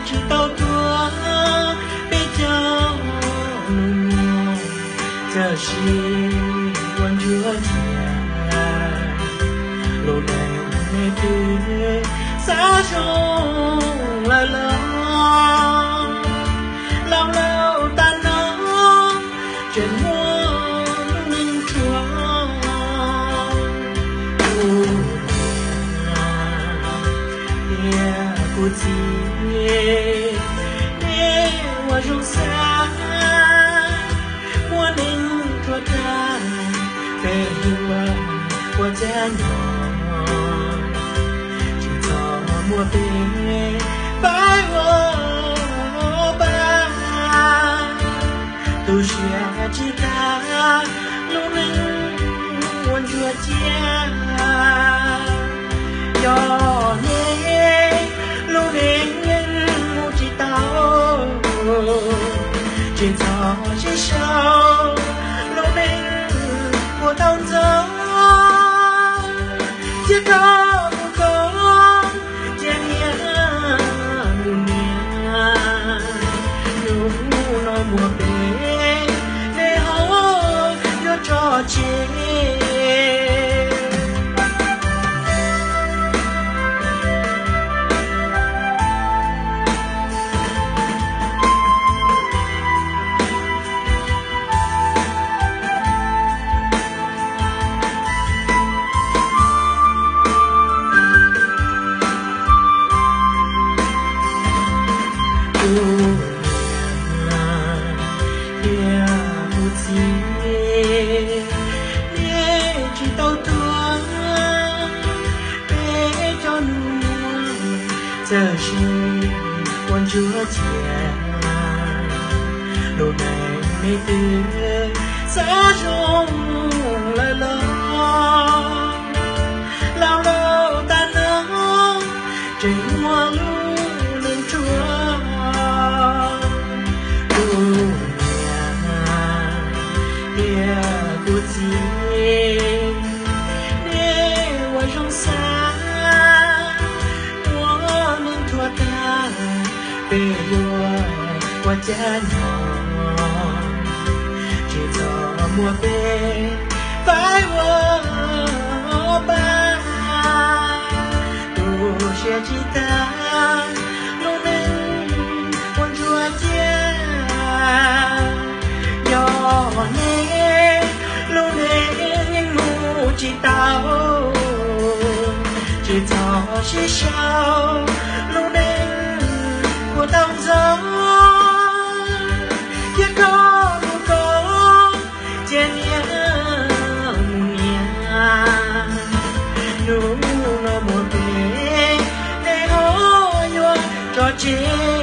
tsis tau tuag, peb cov nus muag txawm sim ua ntsuag cia. Lub neej me twb xav zoo lawm los, laus laus tas no tseem muaj lub neej rhuav. Kuv niam thiab kuv txiv, nej ua zoo xav, muaj neej rhuav tag, peb yuav ua cav nyob, tsis txhob muab peb faib ua pab. Tu siab tsis tag, lub neej ua ntsuag cia. Yog nej lub neej mus tsis tau, tsis txhob sib sau, lub neej puas tau ntxov. Cia koj mus koj, cia niam mus niam, hnub no muaj peb, nej ho yuav tso tseg. Kuv niam thiab kuv txiv, nej tsis tau tuag, peb cov nus muag txawm sim ua ntsuag cia. Lub neej me twb xav zoo lawm los, laus laus tas no tseem muaj lub neej rhuav. Kuv niam thiab kuv txiv, nej ua zoo xav, muaj neej rhuav tag, peb yuav ua cav nyob, tsis txhob muab peb faib ua pab. Tu siab tsis tag, lub neej ua ntsuag cia. Yog nej lub neej yeej mus tsis tau, tsis txhob sib sau, lub neej puas tau ntxov. Cia koj mus koj, cia niam mus niam, hnub no muaj peb, nej ho yuav tso tseg.